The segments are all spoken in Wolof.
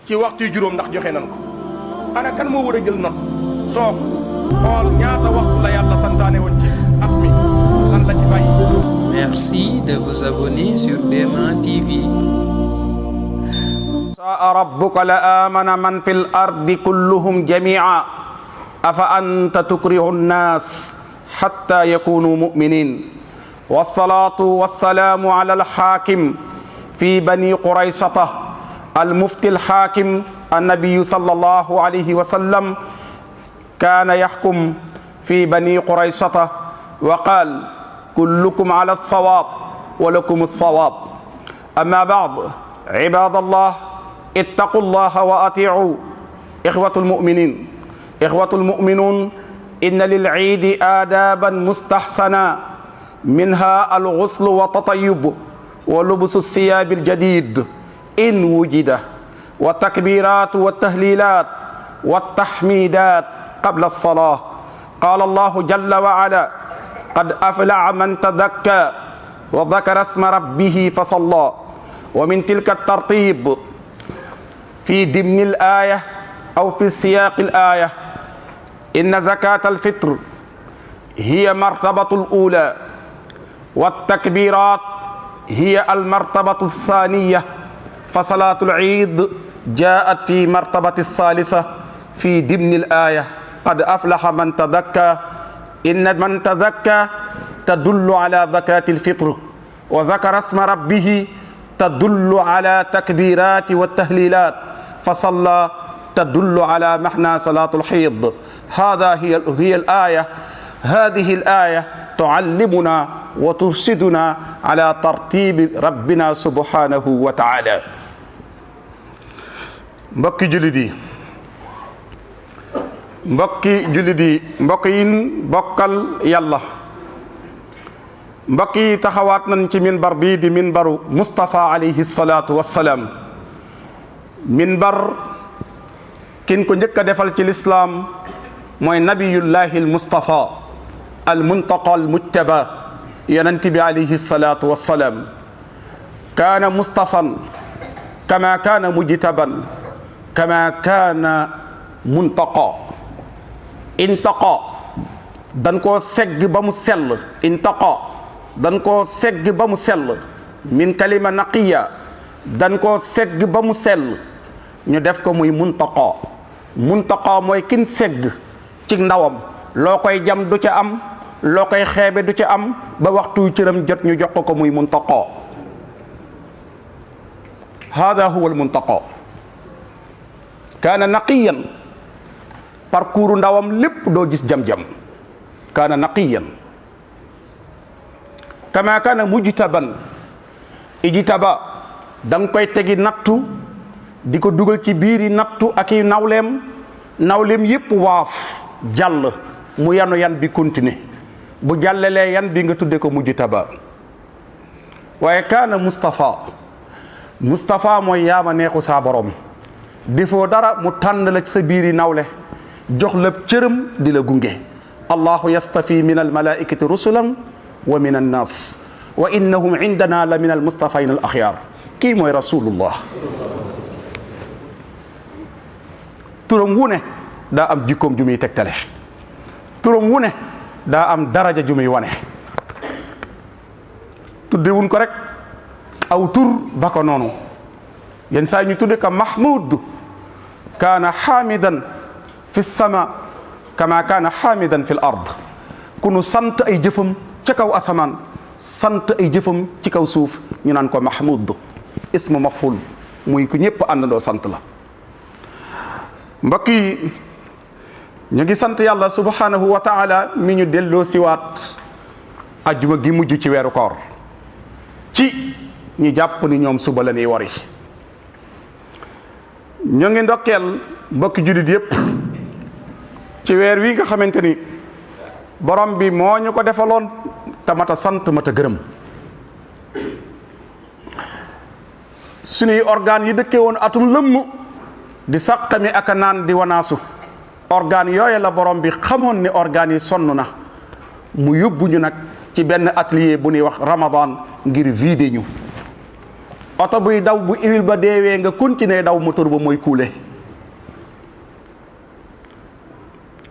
ci waxtu juróom ndax joxe nan ko ana kan moo war a jël note toog xool ñaata waxtu la yàlla santaane woon ci at mi lan la ci bàyyi. Merci de vous abonner sur DMA TV. Saa rabbuka la amana man fil ardi kulluhum jami'a afa anta tukrihu nnas hatta yakunu mu'minin wassalatu wassalamu ala alhakim fi bani quraysata المفتي الحاكم النبي صلى الله عليه وسلم كان يحكم في بني قريشة وقال كلكم على الصواب ولكم الصواب أما بعد عباد الله اتقوا الله وأطيعوا إخوة المؤمنين إخوة المؤمنون إن للعيد آدابا مستحسنة منها الغسل والتطيب ولبس الثياب الجديد إن وجد والتكبيرات والتهليلات والتحميدات قبل الصلاة قال الله جل وعلا قد أفلح من تزكى وذكر اسم ربه فصلى ومن تلك الترتيب في ضمن الآية أو في سياق الآية إن زكاة الفطر هي مرتبة الأولى والتكبيرات هي المرتبة الثانية فصلاة العيد جاءت في مرتبة الثالثة في ضمن الآية قد أفلح من تزكى إن من تزكى تدل على زكاة الفطر وذكر اسم ربه تدل على تكبيرات والتهليلات فصلى تدل على معنى صلاة الحيض هي الآية هذه الآية تعلمنا وترشدنا على ترتيب ربنا سبحانه وتعالى mbokki jullit yi mbokk yi bokkal yàlla mbokk yi taxawaat nañ ci minbar bii di minbaru Mustafa alayhi salaatu wassalaam minbar kin ko njëkk a defal ci lislaam mooy nabiyullahi al Mustafa al muntaqa al mujtaba yonent bi alayhi salaatu wassalaam kaana mustafan kama kaana mujtaban kama kaana muntaqa intaqa dan koo segg ba mu sell intaqa dan koo segg ba mu sell min kalima naqiya dan koo segg ba mu sell ñu def ko muy muntaqa mooy kin segg ci ndawam loo koy jam du ca am loo koy xeebe du ca am ba waxtu cëram jot ñu jox ko muy muntaqa hada huwa al muntaqa kaana naqiyan parcours ndawam lépp doo gis jam-jam kaana naqiyan kama kaana mujtaban ijtaba da nga koy tegi nattu di ko dugal ci biiri nattu ak i nawleem yépp waaf jàll mu yanu yan bi continuer bu jàllelee yan bi nga tudde ko mujtaba waaye kaana Mustafa mooy yaama neexu saa borom defoo dara mu tànn la ci sa biiri nawle jox la cërëm di la gunge allahu yastafi min almalaikati rusulan wa min annas wa innahum indana la min almustafain al axyar kii mooy rasulullah turam wu ne daa am jikkoom ju muy tegtale turam wu ne daa am daraja ju muy wane tuddewuñ ko rek aw tur ba ko noonu yenn saa ñu tudde ko mahmud kaana xaamidan fi sama kama kaana xaamidan fi l ard ku nu sant ay jëfam ca kaw asamaan sant ay jëfam ci kaw suuf ñu naan ko mahmud ismu mafhul muy ku ñëpp àndandoo sant la mbokk yi ñu ngi sant yàlla subhanahu wa taala mi ñu delloo siwaat ajjuma gi mujj ci weeru koor ci ñi jàpp ni ñoom suba la ñuy wari ñu ngi ndokkeel mbokki jullit yépp ci weer wi nga xamante ni borom bi moo ñu ko defaloon te mata sant mata gërëm suñuy organes yi dëkkee woon atum lëmm di sàqami ak a naan di wanaasu organes yooyu la borom bi xamoon ni organes yi sonn na mu yóbbu ñu nag ci benn atelier bu ñuy wax Ramadan ngir vider ñu oto buy daw bu huile ba deewee nga continuer daw moteur ba mooy kuule.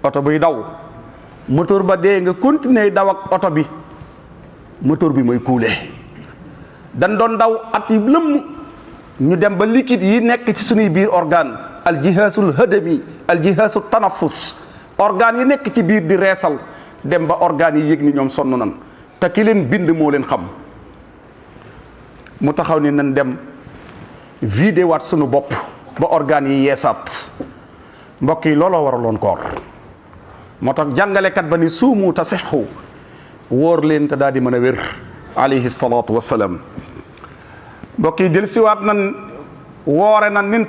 oto buy daw moteur ba dee nga continuer daw ak oto bi moteur bi mooy kuule. dañ doon daw at yi lëmm ñu dem ba liquide yi nekk ci suñuy biir organe al jihaasul hadami al jihaasul tanafus organes yi nekk ci biir di reesal dem ba organes yi yëg ni ñoom sonn nan te ki leen bind moo leen xam mu taxaw ni nan dem vidé waat sunu bopp ba organes yi yeesaat mbokk yi looloo waraloon koor moo tax jàngalekat ba ni suumu tasixu wóor leen te daal di mën a wér alayhi salaatu wassalaam mbokk yi jël siwaat nan woore nan nin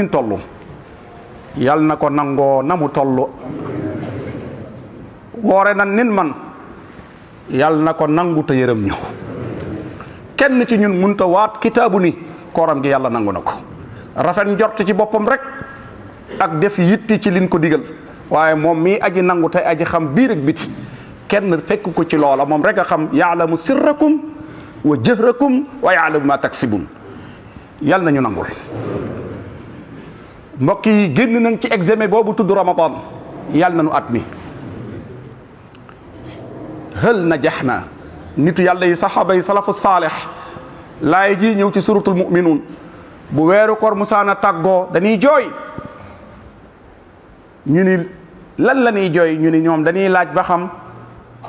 toll yal na ko nangoo na mu toll woore nan nin man yal na ko nangu te yërëm ñu kenn ci ñun munta waat kitaabu ni kooram gi yàlla nangu na ko rafet njort ci boppam rek ak def yitti ci liñ ko digal waaye moom mii aji nangu tey aji xam biir ak biti kenn fekk ko ci loola moom rek a xam yaalamu sirrakum wa jëhrakum wa yaalamu ma taksibun yal nañu nangul mbokk yi génn nañ ci examen boobu tudd Ramadan yal nañu at mi hël najaxna nitu yàlla yi saxaaba yi salafu saalix laay ji ñëw ci suratul muminuun bu weeru koor musaana tàggoo dañuy jooy ñu ni lan la ñuy jooy ñu ni ñoom dañuy laaj ba xam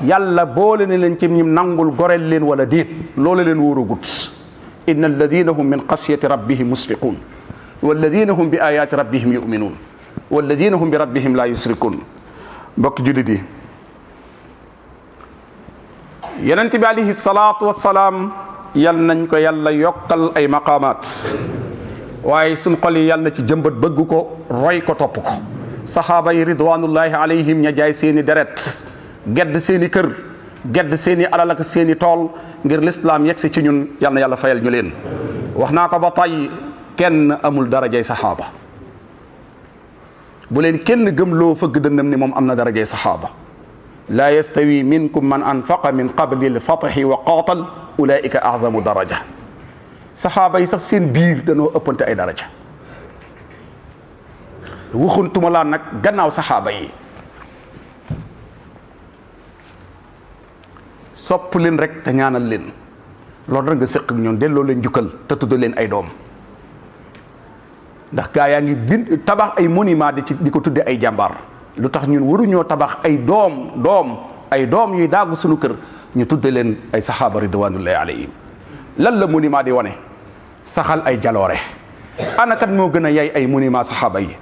yàlla boole na leen ci ñim nangul goreel leen wala déet loolu leen wóoru gut inna alladina hum min xasiyati rabbihim musfiqun walladina hum bi ayati rabbihim yuminuun walladina hum bi rabbihim la yusrikun mbokk jullit yi yonent bi alayhi salaatu wassalaam yal nañ ko yàlla yokkal ay maqaamaat waaye suñ xol yi yàlla na ci jëmbat bëgg ko roy ko topp ko saxaaba yi ridwanullahi alayhim ña jaay seeni deret gedd seeni kër gedd seeni alal ak seeni tool ngir lislaam yegsi ci ñun yal na yàlla fayal ñu leen wax naa ko ba tey kenn amul darajay saxaaba bu leen kenn gëm loo fëgg dënnam ni moom am na darajay saxaaba laa yastawi minkum man anfaqa min qabli alfatxi wa qaatal ulaika azamu daraja saxaaba yi sax seen biir dañoo ëppante ay daraja waxuntuma laa nag gannaaw saxaaba yi sopp leen rek te ñaanal leen loolu rek nga sëq ak ñoom delloo leen jukkal te tudd leen ay doom ndax gaa yaa ngi bind tabax ay monument di ko tudde ay jàmbaar lu tax ñun waruñoo tabax ay doom yuy daagu suñu kër ñu tudde leen ay saxaaba ridwanullahi alayhim lan la monument di wane saxal ay jaloore ana kat moo gën a yay ay monument saxaaba yi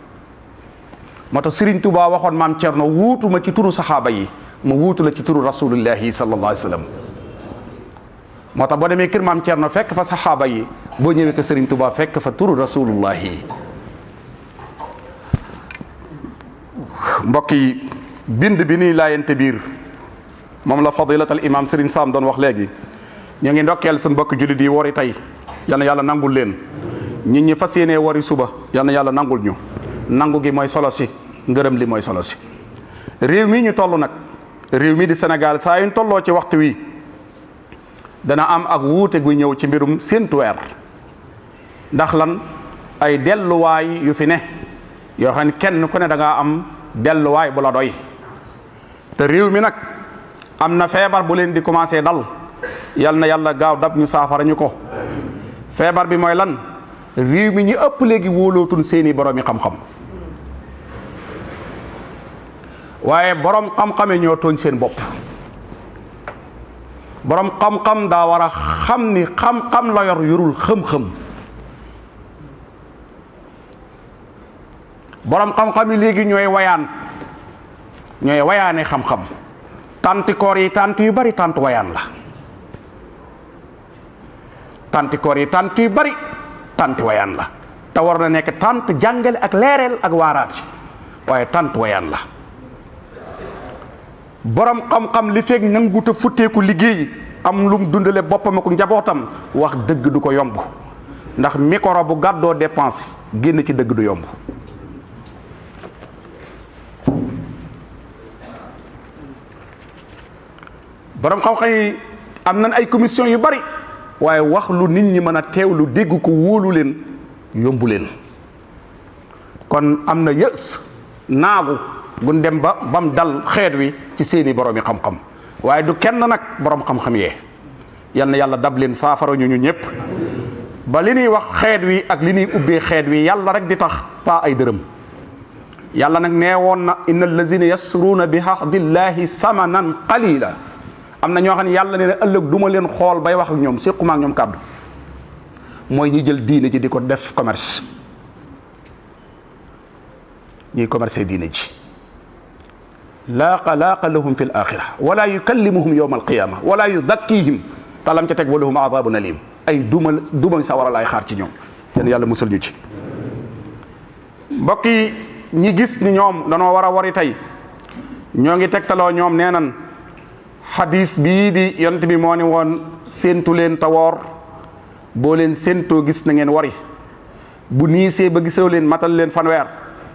moo tax Serigne Touba waxoon maam Thierno wuutuma ci turu saxaaba yi ma wuutu la ci turu rasulillahi sallallahu alayhi wa sallam moo tax boo demee kër maam Thierno fekk fa saxaaba yi boo ñëwee ko Serigne Touba fekk fa turu rasulullahi mbokk yi bind bi nii laayante biir moom la fadilatal imam Serigne Sam doon wax léegi ñu ngi ndokkeel suñu mbokk jullit yi wori tey yal na yàlla nangul leen nit ñi fas yéenee wori suba yal na yàlla nangul ñu nangu gi mooy solo si ngërëm li mooy solo si réew mi ñu toll nag réew mi di Sénégal saa yuñ tolloo ci waxtu wi dana am ak wuute gu ñëw ci mbirum séentu weer ndax lan ay delluwaay yu fi ne yoo xam ne kenn ku ne da ngaa am delluwaay bu la doy te réew mi nag am na feebar bu leen di commencé dal yal na yàlla gaaw dab ñu saafara ñu ko feebar bi mooy lan réew mi ñu ëpp léegi wóolootuñ seeni borom yi xam-xam waaye borom xam-xame ñoo tooñ seen bopp borom xam-xam daa war a xam ni xam-xam la yor yorul xëm-xëm borom xam-xam yi léegi ñooy wayaane xam-xam tantikoor yi tant yu bari tant wayaan la tantikoor yi tant yu bari tant wayaan la te war na nekk tant jàngale ak leereel ak waaraati waaye tant wayaan la borom xam-xam li fekk nanguta futteeku liggéey am lum dundale boppam ak njabootam wax dëgg du ko yomb ndax micro bu gàddoo dépense génn ci dëgg du yomb borom xam-xam yi am nañ ay commission yu bari waaye wax lu nit ñi mën a teewlu dégg ko wóolu leen yombu leen. kon am na yës naagu gun dem ba bam dal xeet wi ci seeni boroomi xam-xam waaye du kenn nag borom xam-xam yee yal na yàlla dab leen saafara ñu ñëpp ba li ñuy wax xeet wi ak li ñuy ubbee xeet wi yàlla rek di tax pas ay dërëm. yàlla nag nee woon na inna allazina yasruuna bi ahdillahi samanan qalila am na ñoo xam ne yàlla nee na ëllëg du ma leen xool bay wax ak ñoom séquma ak ñoom kàddu mooy ñi jël diine ji di ko def commerce ñuy commerce diine ji laa xalaaqa lahum fi l axira wala yukallimuhum yowma alqiyama wala yudakkihim talam ca teg wa lahum adabun alim ay duma sawara laay xaar ci ñoom yéen yàlla musal ñu ci. mbokk yi ñi gis ni ñoom danoo war a wari tey ñoo ngi tegtaloo ñoom nee nan xadis bii di yonent bi moo ni woon séentu leen te woor boo leen séentoo gis na ngeen wari bu niisee ba gisoo leen matal leen fanweer.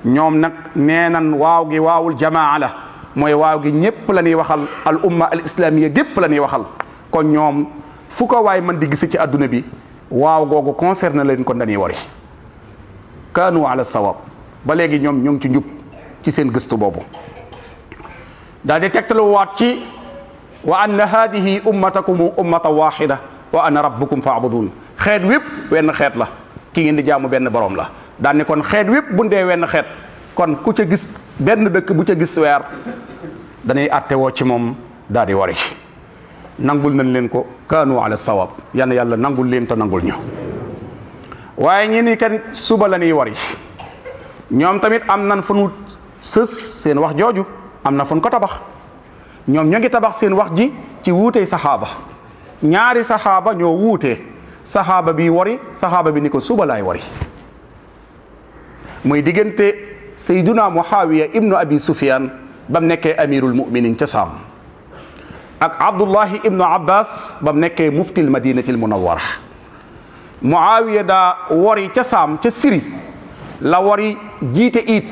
ñoom nag nee nan waaw gi waawul jamaa la mooy waaw gi ñépp la ñuy waxal al umma al islamiya gépp la ñuy waxal kon ñoom fu ko waay mën di gis ci adduna bi waaw googu concerné leen kon dañuy wari kaanu ala sawab ba léegi ñoom ñoo ngi ci njub ci seen gëstu boobu daal di tegtaluwaat ci wa anna hadihi ummatakum ummata waxida wa ana rabbukum faabudun xeet wépp wenn xeet la ki ngeen di jaamu benn borom la daan ne kon xeet wépp bu ndee wenn xeet kon ku ca gis benn dëkk bu ca gis weer dañuy àtte woo ci moom daal di wari nangul nañ leen ko kaanu ala sawab yal yàlla nangul leen te nangul ñu waaye ñi ni kenn suba la ñuy wari ñoom tamit am nan fu nu sës seen wax jooju am na fu nu ko tabax ñoom ñoo ngi tabax seen wax ji ci wuutey saxaaba ñaari saxaaba ñoo wuutee saxaaba bi wari saxaaba bi ni ko suba laay wari muy diggante sayduna muawiya ibnu abi sufyan bam nekkee amirul muminin ca saam ak abdullahi ibnu abbas bam nekkee muftil madinatil munawwara muawiya daa wari ca saam ca siri la wari jiite it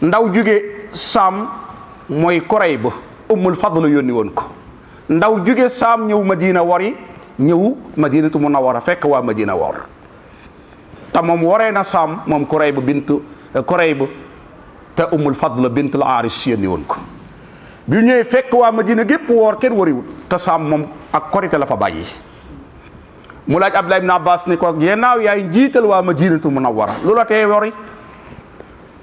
ndaw jóge saam mooy Kurayb ummul fadl yónni woon ko ndaw jóge saam ñëw madina wari ñëw madinatu munawwara fekk waa madina wor te moom waree na saam moom Kurayb te ummul fadl bint al Aaris yónni woon ko bi ñëwee fekk waa madina gépp woor kenn wariwul te saam moom ak korite la fa bàyyi mu laaj Abdullah ibn Abbas ni ko yennaaw yaay njiital waa madinatu munawwara lu la tee wari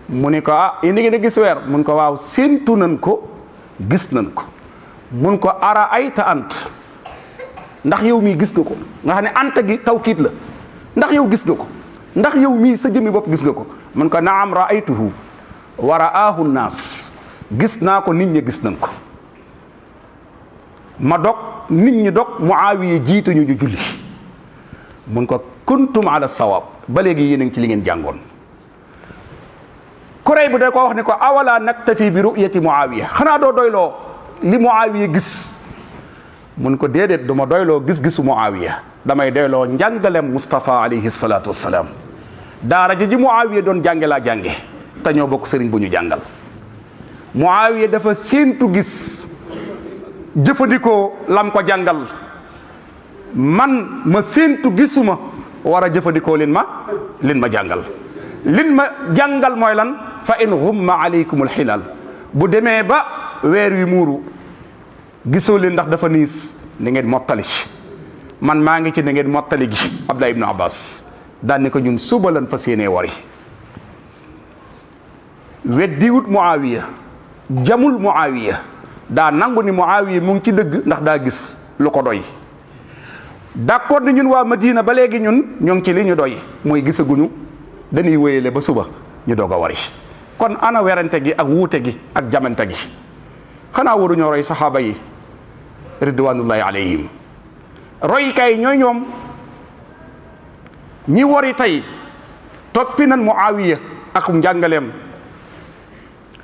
mu ni ko indi ngeen a gis weer mun ko waaw séentu nan ko gis nan ko mun ko ara ayta ant ndax yow mii gis nga ko nga xam ne anta gi tawkiit la ndax yow gis nga ko ndax yow mii sa jëmmi bopp gis nga ko mun ko naam raaytuhu wa raahu naas gis naa ko nit ñi gis nañ ko ma dog nit ñi dog Muawiya jiite ñu julli mun ko kuntum ala sawab ba léegi yéen a ngi ci li ngeen jàngoon Kurayb da ko wax ni ko awala naktafi bi ru'yati Muawiya xanaa doo doyloo li Muawiya gis mun ko déedéet du ma doyloo gis-gisu Muawiya damay doyloo njàngalem Mustafa alayhi salaatu wassalaam daara ji Muawiya doon jànge laa jànge te ñoo bokk sëriñ bu ñu jàngal Muawiya dafa séentu gis jëfandikoo lam ko jàngal man ma séentu gisuma war a jëfandikoo lin ma jàngal lin ma jàngal mooy lan fa in ghumma alaykumul hilal bu demee ba weer wi muuru gisoo leen ndax dafa niis na ngeen mottali man maa ngi ci na ngeen mottali gi Abdullah ibn Abbas daan ni ko ñun suba lan fas yéenee wari weddiwut Muawiya jamul Muawiya daa nangu ni Muawiya mu ngi ci dëgg ndax daa gis lu ko doy d'accord ni ñun waa Madina ba léegi ñun ñoo ngi ci li ñu doy mooy gisaguñu dañuy wéyale ba suba ñu doog a wari kon ana werante gi ak wuute gi ak jamante gi xanaa waruñoo roy saxaaba yi ridwanullahi alayhim roykaay ñooy ñoom ñi wari tey toppi nan Muawiya ak njàngaleem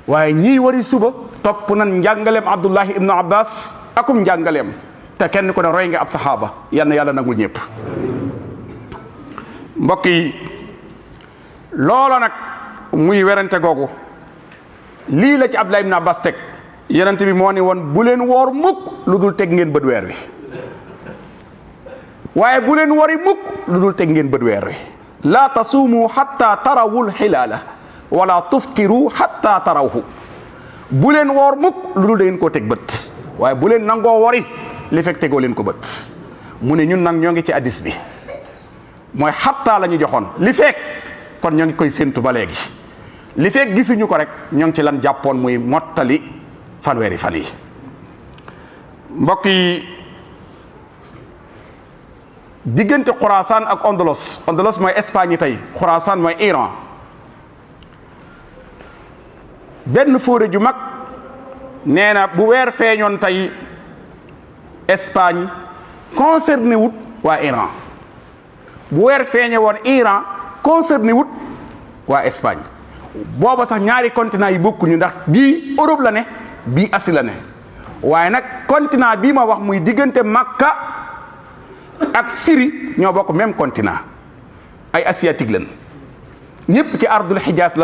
waaye ñii wari suba topp nan njàngaleem Abdullahi ibnu Abbas akum njàngaleem te kenn ku ne roy nga ab saxaaba yal na yàlla nangul ñëpp mbokk yi loola nag muy werante googu lii la ci Abdullah ibn Abbas teg yonent bi moo ni woon bu leen woor mukk lu dul teg ngeen bët weer wi waaye bu leen wari mukk lu dul teg ngeen bët weer wi laa tasuumu xatta tarawul xilaala wala tuftiru xatta tarawhu bu leen woor mukk lu dul da ngeen koo teg bët waaye bu leen nangoo wari li fekk tegoo leen ko bët. mu ne ñun nag ñoo ngi ci addis bi mooy xatta la ñu joxoon li fekk kon ñoo ngi koy séntu ba léegi li fekk gisuñu ko rek ñoo ngi ci lan jàppoon muy mottali fanweeri fan yi. mbokk yi diggante Xuraasaan ak Ondolos mooy Espagne yi tey Xuraasaan mooy Iran benn fóore ju mag nee na bu weer feeñoon tey Espagne concerné wut waa Iran bu weer feeñe woon Iran concerné wut waa Espagne booba sax ñaari continent yi bokkuñu ndax bii Europe la ne bii Asie la ne waaye nag continent bii ma wax muy diggante Makka ak Syrie ñoo bokk même continent ay asiatique lañ ñëpp ci ardul Hijaaz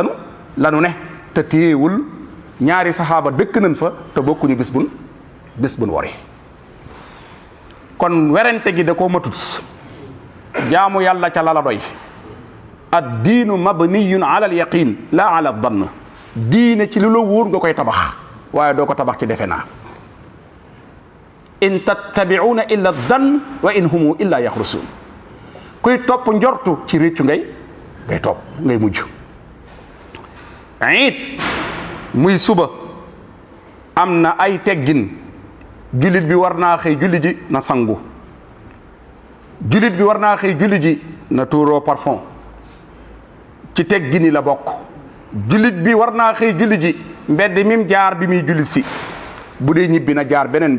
lanu ne te téewul ñaari saxaaba dëkk nañ fa te bokkuñu bis bun wari kon werante gi da koo matut jaamu yàlla ca lala doy ad diinu mabniyun ala al yaqin la ala dann diine ci lu la wóor nga koy tabax waaye doo ko tabax ci defe naa in tattabi'una illa dann wa in humu illa yaxrusun kuy topp njortu ci réccu ngay topp ngay mujj. it muy suba am na ay teggin jullit bi war naa xëy julli ji na sangu jullit bi war naa xëy julli ji na tuuroo parfum ci teggin yi la bokk. jullit bi war naa xëy julli ji mbedd mim jaar bi muy julli si bu dee ñibbi na jaar beneen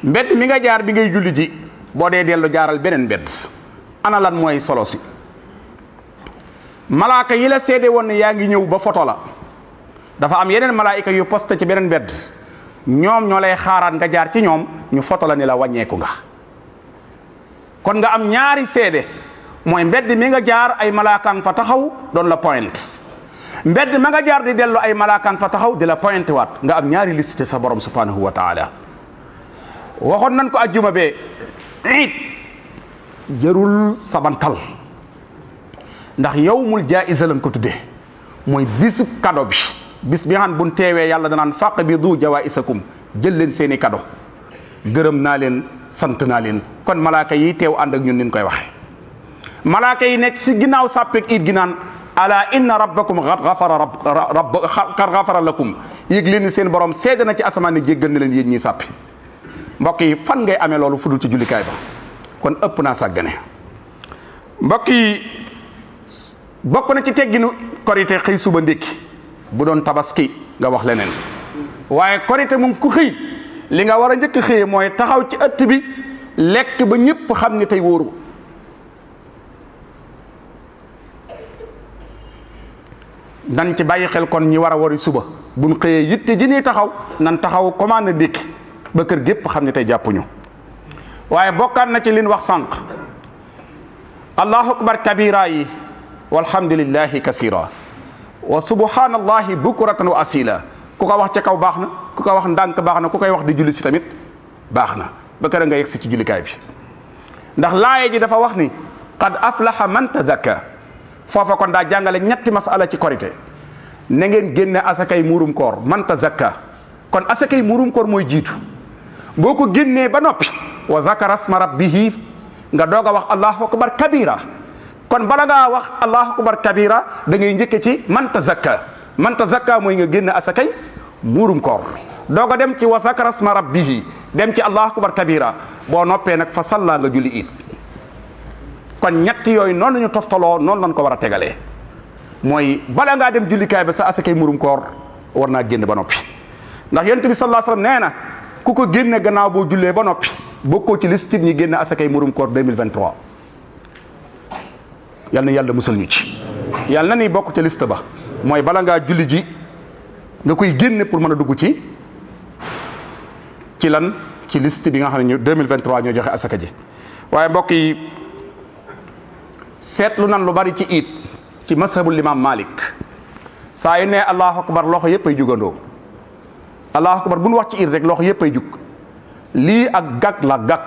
mbedd mi nga jaar bi ngay julli ji boo dee dellu jaaral beneen mbedd. ana lan mooy solo si malaaka yi la seede woon ne yaa ngi ñëw ba photo la dafa am yeneen malaayika yu posté ci beneen mbedd ñoom ñoo lay xaaraat nga jaar ci ñoom ñu photo la ni la wàññeeku nga. kon nga am ñaari seede mooy mbedd mi nga jaar ay malaakaan fa taxaw doon la point mbedd ma nga jaar di dellu ay malaakaan fa taxaw di la pointé waat nga am ñaari liste sa borom subhanahu wa taala. waxoon nañ ko ajjuma bee it jërul sabantal ndax yawmul jaa'iza lañ ko tuddee mooy bisu kado bi bis bi nga xam buñ teewee yàlla danaan faqbidu jawaa'isakum jël leen seeni kado gërëm naa leen sant naa leen. kon malaaka yi teew ànd ak ñun nin koy waxe malaaka yi nekk si ginnaaw sàppeek it gi naan ala inna rabbakum qad ghafara lakum yëg leen ni seen borom seede na ci asamaan ne jéggal na leen yéen ñii sàppi. mbokk yi fan ngay amee loolu fudul ci jullikaay ba kon ëpp naa sàggane. mbokk yi bokk na ci tegginu korite xëy suba ndékki bu doon tabaski nga wax leneen waaye korite moom ku xëy li nga war a njëkk xëyee mooy taxaw ci ëtt bi lekk ba ñëpp xam ni tey wóoru. nan ci bàyyi xel kon ñi war a wari suba buñ xëyee yitte ji ñuy taxaw nan taxaw commande ndékki ba kër gépp xam ne tey jàppuñu. waaye bokkaat na ci liñ wax sànq allahu akbar kabira yi walhamdulillahi kasira wa subhanallahi bukratan wa asila ku ko wax ca kaw baax na ku ko wax ndànk baax na ku koy wax di julli si tamit baax na ba kër nga yegg si ci jullikaay bi. ndax laaye ji dafa wax ni qad aflaha man tazakka foofa kon daa jàngale ñetti masala ci korite na ngeen génne asakay muurum koor man tazakka kon asakay muurum koor mooy jiitu boo ko génnee ba noppi wa zakara asma rabbihi nga doog a wax allahu akbar kabira kon bala ngaa wax allahu akbar kabira da ngay njëkke ci man tazakka mooy nga génne asakay muurum koor doog a dem ci wa zakara asma rabbihi dem ci allahu akbar kabira boo noppee nag fa salla nga julli it. kon ñetti yooyu noonu lañu toftaloo noonu lañ ko war a tegalee mooy bala ngaa dem jullikaay ba sa asakay muurum koor war naa génn ba noppi ndax yonent bi sallallahu alayhi wasallam nee na ku ko génne gannaaw boo jullee ba noppi bokkoo ci liste ñi génne asakay muurum koor 2023 yal na yàlla musal ñu ci yàlla na ni bokk ca liste ba mooy bala ngaa julli ji nga koy génne pour mën a dugg ci lan ci liste bi nga xam ne ñu 2023 ñoo joxe asaka ji. waaye mbokk yi seetlu nan lu bari ci iit ci mashabul imam Malik saa yu ne allahu akbar loxo yëpp ay jugandoo allahu akbar bu nu wax ci iit rek loxo yëpp ay jug lii ak gag la gag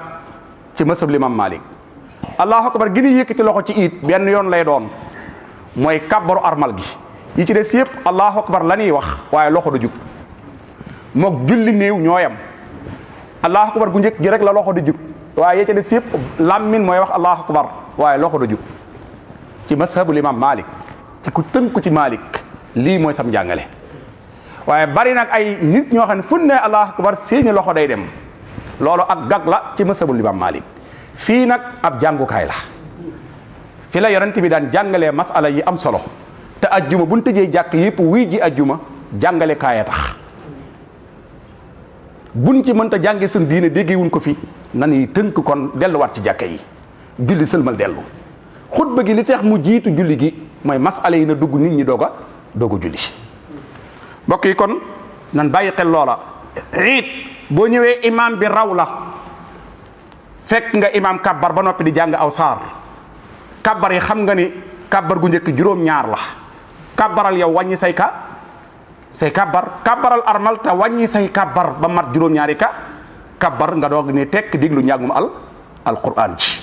ci masab limam Malik. allahu akbar gi ni yëkkati loxo ci iit benn yoon lay doon mooy kàbbaru armal gi yi ci des yëpp allahu akbar la ñuy wax waaye loxo du jug mook julli néew ñooyam allahu akbar gu njëkk gi rek la loxo du jug waaye yi ci des yëpp làmmin mooy wax allahu akbar waaye loxo du jug ci mashabu limam Malik ci ku tënku ci Malik lii mooy sam njàngale. waaye bari nag ay nit ñoo xam ne fu ne allahu akbar seeni loxo day dem loolu ak gag la ci mashabu limam Malik. fii nag ab jàngukaay la fi la yonent bi daan jàngalee masala yi am solo te ajjuma buñ tëjee jàkk yëpp wuy ji ajjuma jàngale kaaya tax buñ ci mënta jànge suñ diine déggewuñ ko fi nan tënk kon delluwaat ci jàkka yi julli sëlmal dellu xutba gi li tax mu jiitu julli gi mooy masala yi na dugg nit ñi doog a julli mbokk yi kon nan bàyyi xel loola it boo ñëwee imam bi raw la fekk nga imam kabbar ba noppi di jàng aw saar kabbar yi xam nga ni kabbar gu njëkk juróom-ñaar la kabbaral yow wàññi say kabbaral armal te wàññi say kabbar ba mat juróom-ñaari kabbar nga doog ni tekk diglu njàngum alquran ci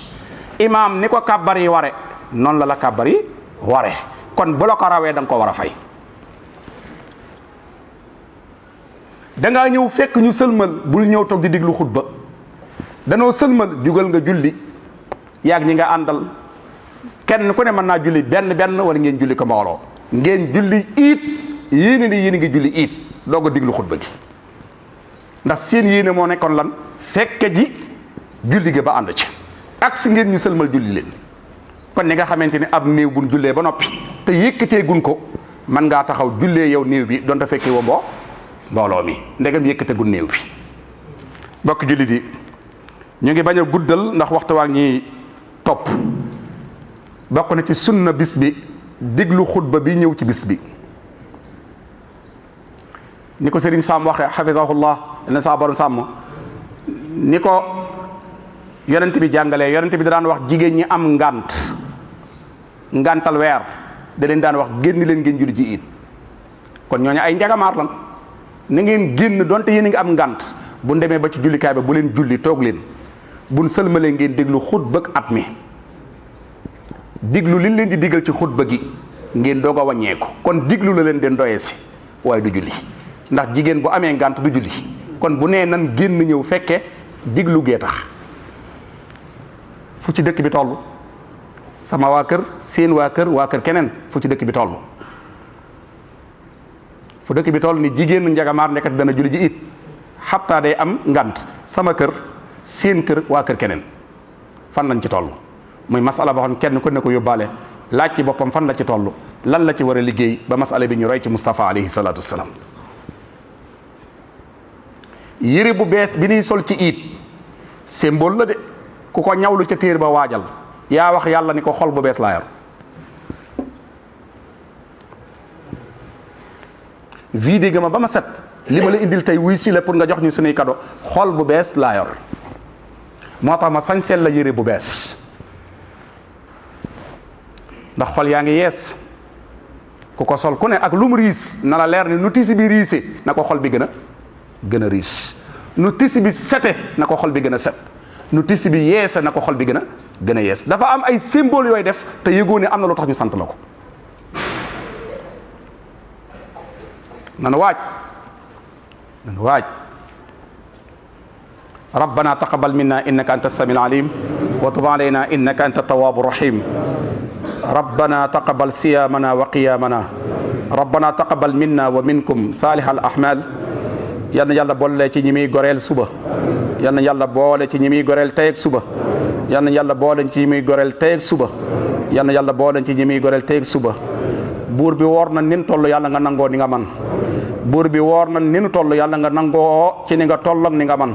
imam ni ko kabbar yi ware noonu la kabbar yi ware kon bu la ko rawee da nga ko war a fay da ngaa ñëw fekk ñu sëlmal bul ñëw toog di diglu xutba danoo sëlmal jugal nga julli yaag ñi nga àndal kenn ku ne mën naa julli benn wala ngeen julli ko mbooloo ngeen julli iit yéene ni yéen ngi julli iit doog a diglu xutba gi ndax seen yéene moo nekkoon lan fekke ji julli gi ba ànd ci ak si ngeen ñu sëlmal julli leen kon ni nga xamante ni ab néew buñ jullee ba noppi te yëkkatee gun ko mën ngaa taxaw jullee yow néew bi doon ta fekkee wa mbooloo mi ndegam yëkkate gun néew bi mbokk julli di ñu ngi bañ a guddal ndax waxtu waa ngi topp bokk na ci sunna bis bi diglu xutba bi ñëw ci bis bi ni ko Serigne Sam waxee xafisahullah na saa borom sàmm ni ko yonent bi jàngalee yonent bi da daan wax jigéen ñi am ngantal weer da leen daan wax génn leen ngeen julli ji it kon ñooñu ay njagamaar lan na ngeen génn donte yéen a ngi am ngant bu demee ba ci jullikaay ba bu leen julli toog leen buñ sëlmalee ngeen déglu xutba at mi diglu liñ leen di digal ci xutba gi ngeen doog a wàññeeku kon diglu la leen den doyee si waaye du julli ndax jigéen bu amee ngant du julli kon bu nee nan génn ñëw fekke diglu gee tax fu ci dëkk bi toll sama waa kër seen waa kër keneen fu ci dëkk bi toll fu dëkk bi toll ni jigéen njagamaar nekkat dana julli ji it xataa day am ngant sama kër seen kër waa kër keneen fan lañ ci toll muy masala boo xam kenn ku ne ko yóbbaale laaj ci boppam fan la ci toll lan la ci war a liggéey ba masala bi ñu roy ci Moustapha alayhi salaatu wasalaam yére bu bees bi ñuy sol ci iit symbole la de ku ko ñawlu ca téer ba waajal yaa wax yàlla ni ko xol bu bees laa yor vide ga ma ba ma set li ma la indil tey wuy si la pour nga jox ñu suñuy cadeau xol bu bees laa yor moo tax ma sañseel la yére bu bees ndax xol yaa ngi yees ku ko sol ku ne ak lu mu riis na la leer ni nu tisi bi riise na ko xol bi gën a riis nu tisi bi sete na ko xol bi gën a set nu tisi bi yeese na ko xol bi gën a yees dafa am ay symbole yooyu def te yëgoo ne am na lu tax ñu sant la ko nan waaj rabbana taqabbal minna innaka anta as-samiul alim wa tub alayna innaka anta at-tawwabur rahim rabbana taqabbal siyamana wa qiyamana rabbana taqabbal minna wa minkum salihal a'mal yal na yàlla boole ci ñi muy goreel suba yal na yàlla boole ci ñi muy goreel tey ak suba yal na yàlla boole ci ñi muy goreel tey ak suba yal na yàlla boole ci ñi muy goreel tey ak suba buur bi woor na nin toll yàlla nga nangoo ni nga man buur bi woor na ni nu toll yàlla nga nangoo ci ni nga toll ak ni nga man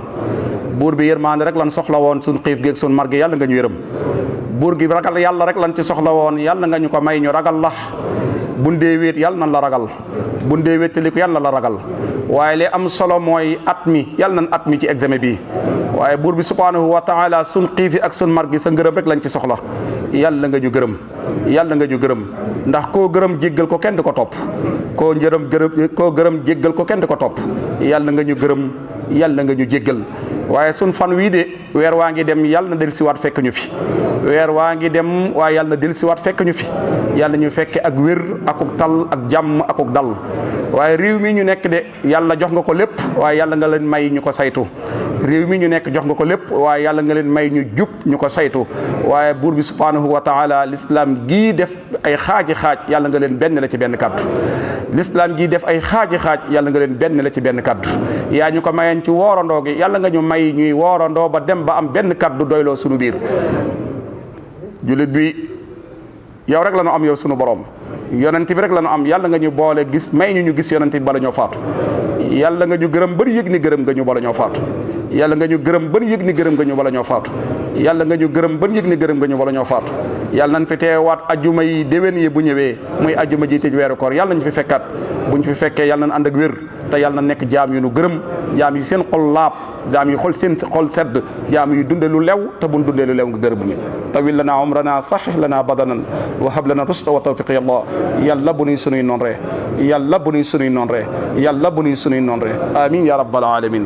buur bi yërmaande rek lan soxla woon suñ xiif géeg suñ mar gi yàlla nga ñu yërëm buur gi ragal yàlla rek lan ci soxla woon yàlla nga ñu ko may ñu ragal la bundee wéet yàlla nan la ragal bundee wéetaliku yàlla la ragal waaye li am solo mooy at mi yàlla nan at mi ci examen bi waaye buur bi subhanahu wa taala suñ xiifi ak suñ mar gi sa ngërëm rek lañ ci soxla yàlla nga ñu gërëm yàlla nga ñu gërëm ndax koo gërëm jéggal ko kenn du ko topp koo gërëm jéggal ko kenn du ko topp yàlla nga ñu gërëm yàlla nga ñu jéggal waaye sun fan wii de weer waa ngi dem yàlla na dellusiwaat fekk ñu fi weer waa ngi dem waaye yàlla na dellusiwaat fekk ñu fi yàlla ñu fekke ak wér akuk tal ak jàmm akuk dal waaye réew mi ñu nekk de yàlla jox nga ko lépp waaye yàlla nga leen may ñu ko saytu réew mi ñu nekk jox nga ko lépp waaye yàlla nga leen may ñu jub ñu ko saytu waaye buur bi subhanahu wa taala l'islam gii def ay xaaji xaaj yàlla nga leen benn la ci benn kaddu l'islam gii def ay xaaji xaaj yàlla nga leen benn la ci benn kaddu yaa ñu ko mayeen ci woorandoo gi yàlla nga ñu may ñuy woorandoo ba dem ba am benn kaddu doyloo sunu biir jullit bi yow rek la ñu am yow sunu borom yonent bi rek la ñu am yàlla nga ñu boole gis may ñu gis yonent bi bala ñoo faatu yàlla nga ñu gërëm bari yëg ni gërëm nga ñu bala ñoo faatu yàlla nga ñu gërëm bari yëg ni gërëm nga ñu bala ñoo faatu yàlla nga ñu gërëm bari yëg ni gërëm nga ñu bala ñoo faatu yàlla nañ fi teewaat ajjuma yi déwén yi bu ñëwee muy ajjuma ji tëj weeru koor yàlla nañ fi fekkaat buñ fi fekkee yàlla nañ ànd ak wér te yàlla na nekk jaam yu nu gërëm jaam yi seen xol laab jaam yi xol seen xol sedd jaam yi dunde lu lew te buñ dundee lu lew nga gërëm ñu tawil lana umrana sahih lana badanan wa hab lana rusda wa tawfiq yàlla yàlla bu nuy sunuy noon ree yàlla bu nuy sunuy noon ree yàlla bu nuy sunuy noon ree amin ya rabbal alamin